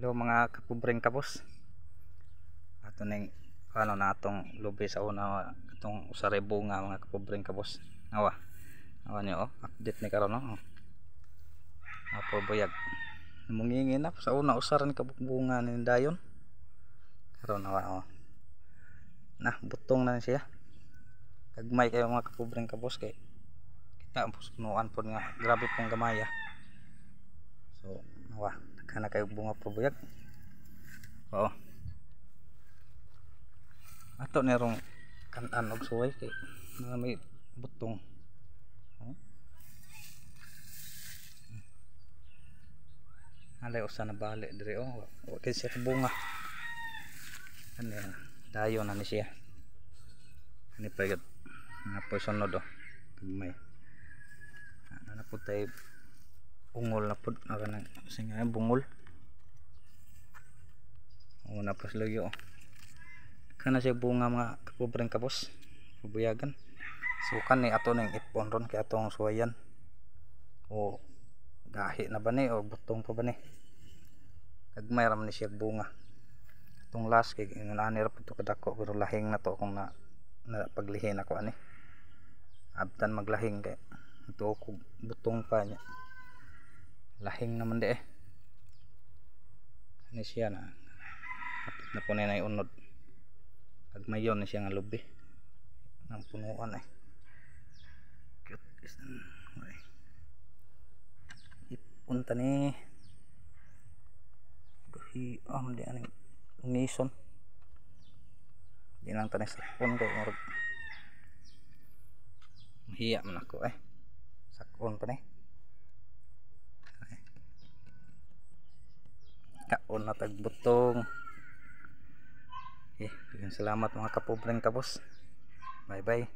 Hello, mga kapobreng kabos. Ato ning ano na atong lubi sa una, atong usa ra bunga, mga kapobreng kabos. Awa. Awa niyo oh, update ni karon, no. Apo buyag. Mungingin na sa una, usa ra ni kabuk bunga ni dayon. Karon awa oh. Na butong na ni siya. Kagmay kayo, mga kapobreng kabos, kay kita ang punuan pod nga grabe pong gamaya. So, awa, daghan na kayo bunga po, buyag. Oo. Ato nerong kan-an og suway kay na may butong. Oh. Alay usa na bali diri oh. Wa kay siya bunga. Ano dayon na ni siya. Ani pa gyud mga po sunod oh. Kagmay. Ana na pud tay ungol na pud na kanang singa bungol. Una pa sila oh. Kana siya bunga, mga kapobreng kabos. Buyagan. So kani ato ning ipon ron kay atong suwayan. O gahi na ba ni o butong pa ba ni? Kagmay ra man ni siya bunga. Atong last kay ingon ani ra pud to kadako, pero lahing na to kung na paglihin ako ani. Abtan maglahing kay ito ko butong pa niya. Lahing naman di eh. Ani siya na. Kapit na po na unod. Kagmayon ni siya nga lubi. Ang punuan eh. Cute is ay. Ipon ta ni. Gahi am di aning ungison. Di lang tani sakon kay murag mahiya man ako eh. Sakon pa ni. Kaon na tag butong. Okay, salamat, mga kapobreng kabos. Bye bye.